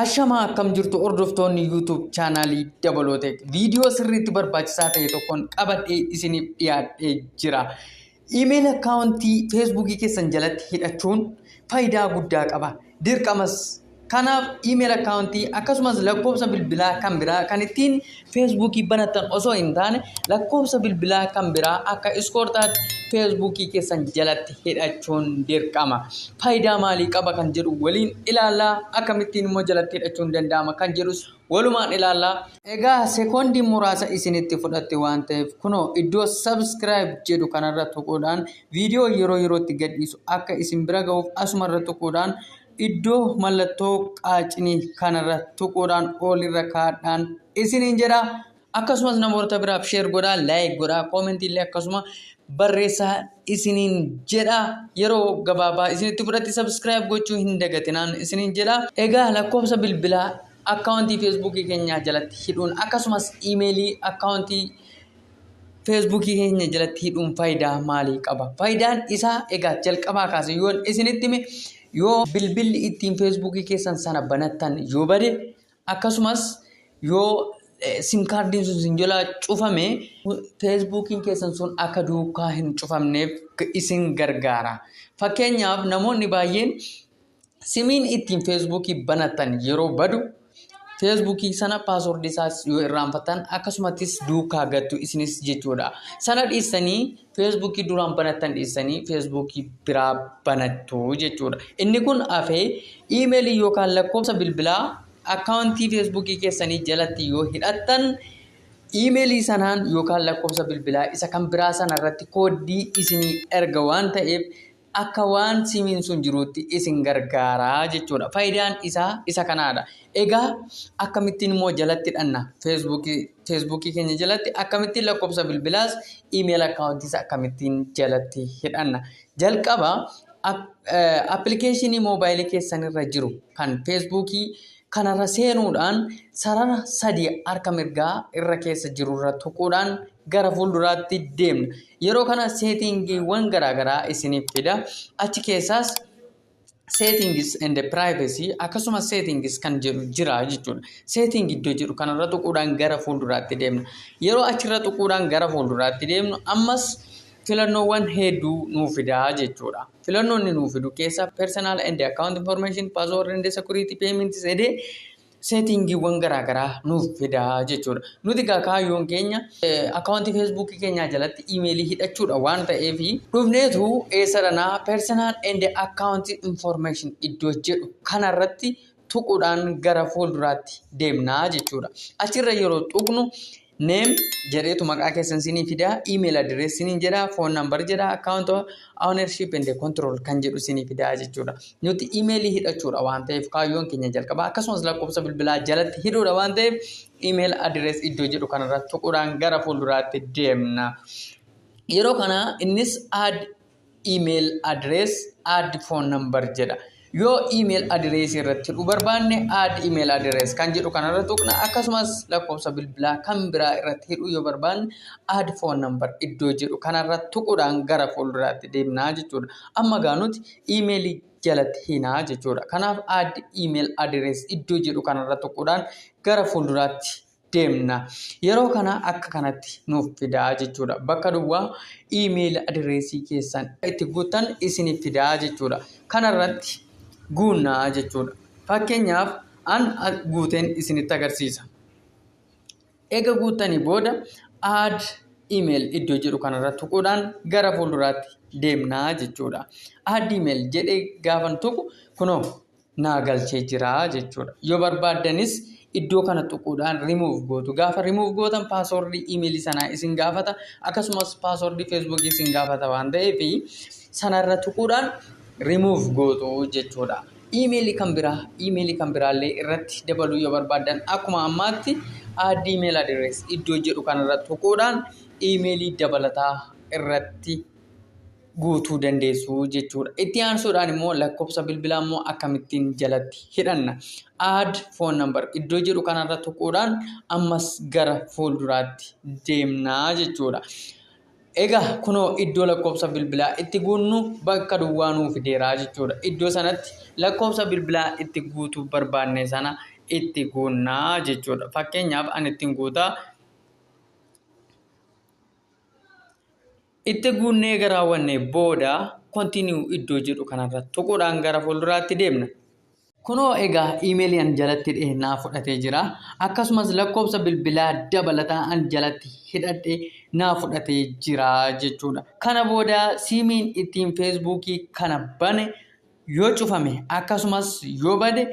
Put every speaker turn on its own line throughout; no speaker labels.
Ashamaa, akkam jirtu hordoftoonni YouTube chaanaalii Dabalooteek? Viidiyoo sirriitti barbaachisaa ta'e tokkoon qabadhee isiniif dhiyaadhee jira. Email akkaawuntii Feesbuukii keessan jalatti hidhachuun faayidaa guddaa qaba. Dirqamas. Kanaaf email akkaawuntii akkasumas lakkoofsa bilbilaa kan biraa kan ittiin Feesbuukii banattan osoo hin taane, lakkoofsa bilbilaa kan biraa akka iskoortaatti Feesbuukii keessan jalatti hidhachuun dirqama. Faayidaa maalii qaba kan jedhu waliin ilaallaa, akkamittiin immoo jalatti hidhachuun danda'ama kan jedhus walumaan ilaallaa. Egaa sekoondii muraasa isinitti fudhatte waan ta'eef, kunoo iddoo subscribe jedhu kanarra tuquudhaan, viidiyoo yeroo yerootti gadhiisu akka isin bira ga'uuf asumarra tuquudhaan, iddoo mallattoo qaacinii kanarra tuquudhaan olirra kaa'adhaan isiniin jedha. Akkasumas namoota biraaf share godhaa, like godhaa, koomentii illee akkasuma barreessaa isiniin jedha. Yeroo gabaabaa isinitti fudhatti, subscribe gochuu hin dagatinaan isiniin jedha. Egaa lakkoofsa bilbilaa akkaawuntii Feesbuukii keenyaa jalatti hidhuun akkasumas iimeelii akkaawuntii Feesbuukii keenya jalatti hidhuun faayidaa maalii qaba? Faayidaan isaa egaa jalqabaa kaase yoon isinitti hime, yoo bilbilli ittiin Feesbuukii keessan sana banattan yoo bade, akkasumas yoo sim kaardiin sun sin jalaa cufame, Feesbuukiin keessan sun akka duukaa hin cufamneef isin gargaara. Fakkeenyaaf, namoonni baay'een simiin ittiin Feesbuukii banatan yeroo badu, Feesbuukii sana paaswordii isaas yoo irraanfatan akkasumattis duukaa gattu isinis jechuudha. Sana dhiistanii, Feesbuukii duraan banattan dhiistanii Feesbuukii biraa banattu jechuudha. Inni kun hafee, iimeelii yookaan lakkoofsa bilbilaa akkaawuntii Feesbuukii keessanii jalatti yoo hidhattan, iimeelii sanaan yookaan lakkoofsa bilbilaa isa kan biraa sana irratti kooddii isinii erga waan ta'eef, akka waan simiin sun jiruutti isin gargaaraa jechuudha. Faayidaan isaa isa kanaadha. Egaa akkamittiin immoo jalatti hidhanna? Feesbuukii keenya jalatti akkamittiin lakkoofsa bilbilaas email akkaawuntiis akkamittiin jalatti hidhanna? Jalqaba appilikeeshinii moobaayilii keessanirra jiru kan Feesbuukii kanarra seenuudhaan, sarara sadii harka mirgaa irra keessa jirurra tuquudhaan gara fuulduraatti deemna. Yeroo kana seetingiiwwan garaagaraa isiniif fida. Achi keessaas settings and privacy akkasumas settings kan jedhu jira jechuudha. Setting iddoo jedhu kanarra tuquudhaan gara fuulduraatti deemna. Yeroo achirra tuquudhaan gara fuulduraatti deemnu, ammas filannoowwan hedduu nuu fidaa jechuudha. Filannoon inni nuu fidu keessa personal and account information, password and security, payments jedhee seetingiiwwan garaagaraa nuuf fidaa jechuudha. Nuti egaa kaayyoon keenya akkaawuntii Feesbuukii keenyaa jalatti iimeelii hidhachuudha waan ta'eef, dhufneetu eessa dhanaa? Personal and account information iddoo jedhu kanarratti tuquudhaan gara fuulduraatti deemnaa jechuudha. Achirra yeroo tuqnu, name jedheetu maqaa keessan sinii fidaa, email address siniin jedha, phone number jedha, account ownership and control kan jedhu sinii fidaa jechuudha. Nuti iimeelii hidhachuudha waan ta'eef kaayyoon keenya jalqaba, akkasumas lakkoofsa bilbilaa jalatti hidhuudha waan ta'eef, email address iddoo jedhu kanarra tuquudhaan gara fuulduraatti deemna. Yeroo kana innis add email address, add phone number jedha. Yoo email address irratti hidhuu barbaanne, add email address kan jedhu kanarra tuqna, akkasumas lakkoofsa bilbilaa kan biraa irratti hidhuu yoo barbaanne, add phone number iddoo jedhu kanarra tuquudhaan gara fuulduraatti deemnaa jechuudha. Amma gaa nuti iimeelii jalatti hinaa jechuudha. Kanaaf add email address iddoo jedhu kanarra tuquudhaan gara fuulduraatti deemna. Yeroo kana akka kanatti nuuf fidaa jechuudha. Bakka duwwaa email adireesii keessan itti guuttan isiniif fidaa jechuudha. Kanarratti guunnaa jechuudha. Fakkeenyaaf, an guuteen isinitti agarsiisa. Eega guuttanii booda, add email iddoo jedhu kanarra tuquudhaan gara fuulduraatti deemnaa jechuudha. Add email jedhee gaafan tuqu, kunoo naa galchee jira jechuudha. Yoo barbaaddanis iddoo kana tuquudhaan remove gootu. Gaafa remove gootan paaswordii iimeelii sanaa isin gaafata. Akkasumas paaswordii Feesbuukii isin gaafata waan ta'eef, sanarra tuquudhaan remove gootu jechuudha. Iimeelii kan biraallee irratti dabaluu yoo barbaaddan, akkuma ammaatti add email address iddoo jedhu kanarra tuquudhaan iimeelii dabalataa irratti guutuu dandeessu jechuudha. Itti aansuudhaan immoo lakkoofsa bilbilaa immoo akkamittiin jalatti hidhanna? Add phone number iddoo jedhu kanarra tuquudhaan ammas gara fuulduraatti deemnaa jechuudha. Egaa kunoo iddoo lakkoofsa bilbilaa itti guunnu bakka duwwaa nuu fideera jechuudha. Iddoo sanatti lakkoofsa bilbilaa itti guutuu barbaanne sana itti guunnaa jechuudha. Fakkeenyaaf ani ittiin guutaa. Itti guunnee gara raawwannee booda "continue" iddoo jedhu kanarra tuquudhaan gara fuulduraatti deemna. Kunoo egaa iimeelii an jalatti hidhe naa fudhatee jira. Akkasumas lakkoofsa bilbilaa dabalataa an jalatti hidhadhe naa fudhatee jira jechuudha. Kana booda siimiin ittiin Feesbuukii kana bane yoo cufame, akkasumas yoo bade,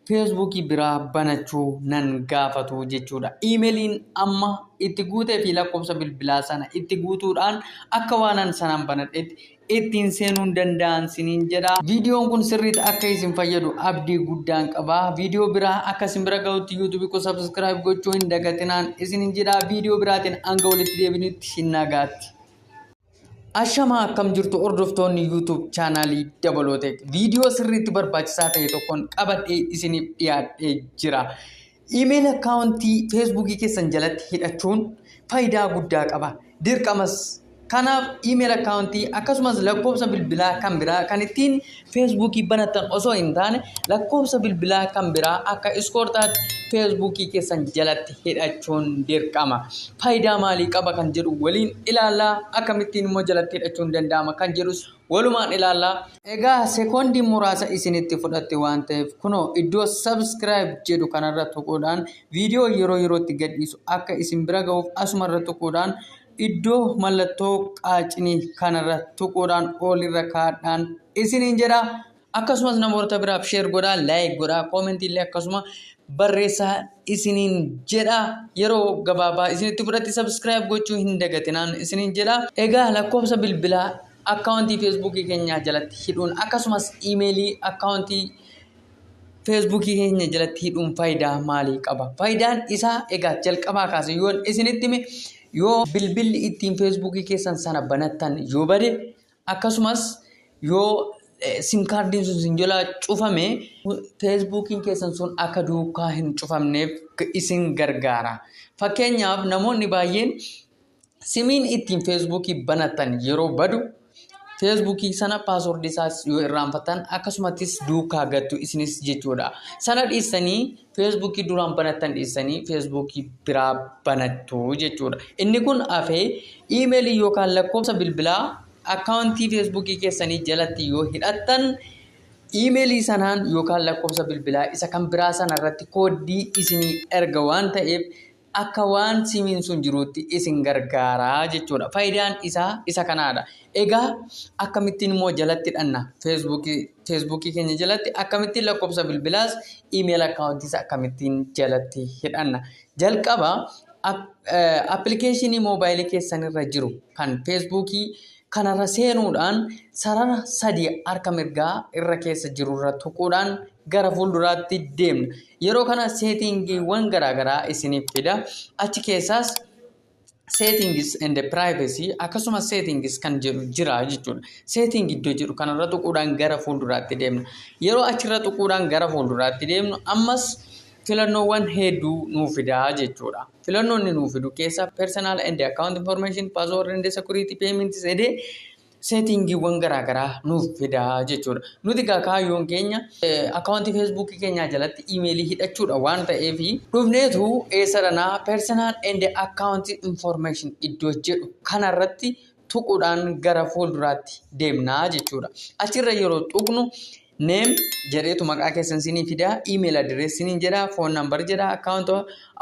Feesbuukii biraa banachuu nan gaafatu jechuudha. Iimeeliin amma itti guutee fi lakkoofsa bilbilaa sana itti guutuudhaan akka waanan sanaan banadhetti ittiin seenuun danda'an siniin jedha. Viidiyoon kun sirriitti akka isin fayyadu abdii guddaan qaba. Viidiyoo biraa akka isin bira gahutti YouTubeii koo subscribe gochuu hin dagatinaan isinin jedha. Viidiyoo biraatiin hanga walitti deebinutti nagaatti. Ashamaa, akkam jirtu hordoftoonni YouTube chaanaalii Dabalooteek? Viidiyoo sirriitti barbaachisaa ta'e tokkoon qabadhee isiniif dhiyaadhee jira. Email akkaawuntii Feesbuukii keessan jalatti hidhachuun faayidaa guddaa qaba. Dirqamas. Kanaaf email akkaawuntii akkasumas lakkoofsa bilbilaa kan biraa kan ittiin Feesbuukii banattan osoo hin taane, lakkoofsa bilbilaa kan biraa akka iskoortaatti Feesbuukii keessan jalatti hidhachuun dirqama. Faayidaa maalii qaba kan jedhu waliin ilaallaa, akkamittiin immoo jalatti hidhachuun danda'ama kan jedhus walumaan ilaallaa. Egaa sekoondii muraasa isinitti fudhatte waan ta'eef, kunoo iddoo "subscribe" jedhu kanarra tuquudhaan viidiyoo yeroo yerootti gadhiisu akka isin bira gahuuf asumarra tuquudhaan iddoo mallattoo qaacinii kanarra tuquudhaan olirra kaa'adhaan isiniin jedha. Akkasumas namoota biraaf share godhaa, like godhaa, koomentii illee akkasuma barreessaa isiniin jedha. Yeroo gabaabaa isinitti fudhatti, subscribe gochuu hin dagatinaan isiniin jedha. Egaa lakkoofsa bilbilaa akkaawuntii Feesbuukii keenyaa jalatti hidhuun akkasumas iimeelii akkaawuntii Feesbuukii keenya jalatti hidhuun faayidaa maalii qaba? Faayidaan isaa egaa jalqabaa kaasee yoon isinitti hime, yoo bilbilli ittiin Feesbuukii keessan sana banattan yoo bade, akkasumas yoo sim kaardiin sun sin jalaa cufame, Feesbuukiin keessan sun akka duukaa hin cufamneef isin gargaara. Fakkeenyaaf namoonni baay'een simiin ittiin Feesbuukii banatan yeroo badu, Feesbuukii sana paaswordii isaas yoo irraanfatan akkasumattis duukaa gattu isinis jechuudha. Sana dhiistanii, Feesbuukii duraan banattan dhiistanii Feesbuukii biraa banattu jechuudha. Inni kun hafee iimeelii yookaan lakkoofsa bilbilaa akkaawuntii Feesbuukii keessanii jalatti yoo hidhattan, iimeelii sanaan yookaan lakkoofsa bilbilaa isa kan biraa sana irratti kooddii isinii erga waan ta'eef, akka waan simiin sun jiruutti isin gargaaraa jechuudha. Faayidaan isaa isa kanaadha. Egaa akkamittiin immoo jalatti hidhanna? Feesbuukii keenya jalatti akkamittiin lakkoofsa bilbilaas email akkaawuntiis akkamittiin jalatti hidhanna? Jalqaba appilikeeshinii moobaayilii keessanirra jiru kan Feesbuukii kanarra seenuudhaan sarara sadii harka mirgaa irra keessa jirurra tuquudhaan gara fuulduraatti deemna. Yeroo kana seetingiiwwan garaagaraa isiniif fida. Achi keessaas "settings and privacy" akkasumas "settings" kan jedhu jira jechuudha. Setting iddoo jedhu kanarra tuquudhaan gara fuulduraatti deemna. Yeroo achirra tuquudhaan gara fuulduraatti deemnu, ammas filannoowwan hedduu nuu fidaa jechuudha. Filannoo inni nuu fidu keessa "personal and account information", "password and security", "payments" jedhee seetingiiwwan garaagaraa nuuf fidaa jechuudha. Nuti egaa kaayyoon keenya akkaawuntii Feesbuukii keenyaa jalatti iimeelii hidhachuudha waan ta'eef, dhufneetu eessa dhanaa? "Personal and account information" iddoo jedhu kanarratti tuquudhaan gara fuulduraatti deemnaa jechuudha. Achirra yeroo tuqnu "name" jedheetu maqaa keessan sinii fidaa, "email address" siniin jedha, "phone number" jedha, "account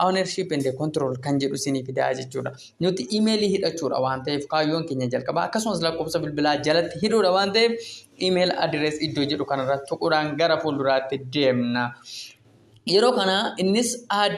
ownership and control" kan jedhu sinii fidaa jechuudha. Nuti iimeelii hidhachuudha waan ta'eef kaayyoon keenya jalqaba, akkasumas lakkoofsa bilbilaa jalatti hidhuudha waan ta'eef, "email address" iddoo jedhu kanarra tuquudhaan gara fuulduraatti deemna. Yeroo kana innis "add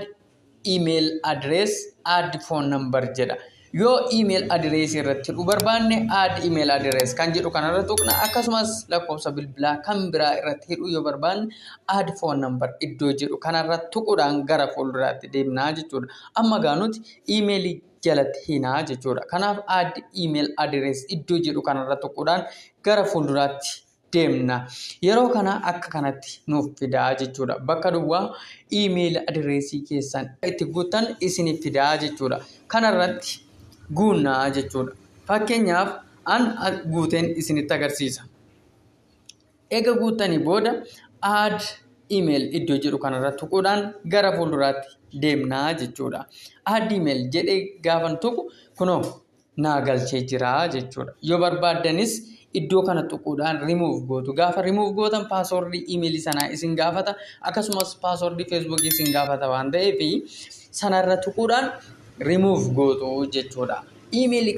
email address", "add phone number" jedha. Yoo email address irratti hidhuu barbaanne, "add email address" kan jedhu kanarra tuqna, akkasumas lakkoofsa bilbilaa kan biraa irratti hidhuu yoo barbaanne, "add phone number" iddoo jedhu kanarra tuquudhaan gara fuulduraatti deemnaa jechuudha. Amma gaa nuti iimeelii jalatti hinaa jechuudha. Kanaaf "add email address" iddoo jedhu kanarra tuquudhaan gara fuulduraatti deemna. Yeroo kana akka kanatti nuuf fidaa jechuudha. Bakka duwwaa email addressii keessan itti guuttan isiniif fidaa jechuudha. Kanarratti guunnaa jechuudha. Fakkeenyaaf, an guuteen isinitti agarsiisa. Eega guuttanii booda "add email" iddoo jedhu kanarra tuquudhaan gara fuulduraatti deemnaa jechuudha. "Add email" jedhee gaafan tuqu kunoo naa galchee jira jechuudha. Yoo barbaaddanis iddoo kana tuquudhaan remove gootu. Gaafa remove gootan passwordii imeelii sanaa isin gaafata. Akkasumas passwordii Feesbuukii isin gaafata waan ta'eef, sanarra tuquudhaan remove gootu jechuudha. Iimeelii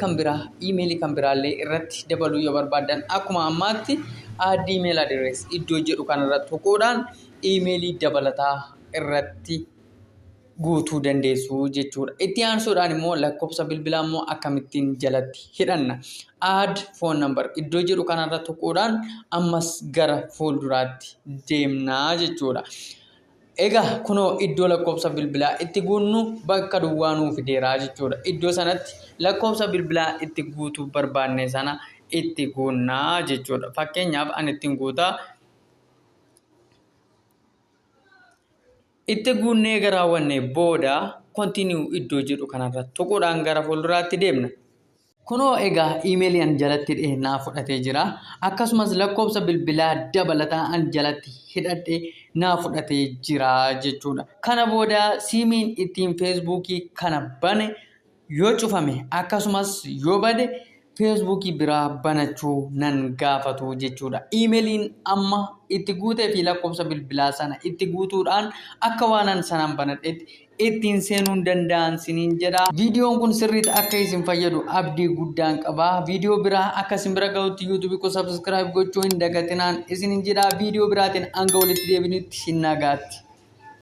kan biraallee irratti dabaluu yoo barbaaddan, akkuma ammaatti "add email address" iddoo jedhu kanarra tuquudhaan iimeelii dabalataa irratti guutuu dandeessu jechuudha. Itti aansuudhaan immoo lakkoofsa bilbilaa immoo akkamittiin jalatti hidhanna? "Add phone number" iddoo jedhu kanarra tuquudhaan ammas gara fuulduraatti deemnaa jechuudha. Egaa kunoo iddoo lakkoofsa bilbilaa itti guunnu bakka duwwaa nuu fideeraa jechuudha. Iddoo sanatti lakkoofsa bilbilaa itti guutuu barbaanne sana itti guunnaa jechuudha. Fakkeenyaaf, ani ittiin guutaa. Itti guunnee gara raawwannee booda "continue" iddoo jedhu kanarra tuquudhaan gara fuulduraatti deemna. Kunoo egaa iimeelii an jalatti hidhee naa fudhatee jira. Akkasumas lakkoofsa bilbilaa dabalataa an jalatti hidhadhe naa fudhatee jira jechuudha. Kana booda siimiin ittiin Feesbuukii kana bane yoo cufame, akkasumas yoo bade, Feesbuukii biraa banachuu nan gaafatu jechuudha. Iimeeliin amma itti guutee fi lakkoofsa bilbilaa sana itti guutuudhaan akka waanan sanaan banadhetti ittiin seenuu danda'an siniin jedha. Viidiyoon kun sirriitti akka isin fayyadu abdii guddaan qaba. Viidiyoo biraa akka isin bira gahutti YouTubeii koo subscribe gochuu hin dagatinaan isinin jedha. Viidiyoo biraatiin hanga walitti deebinutti nagaatti.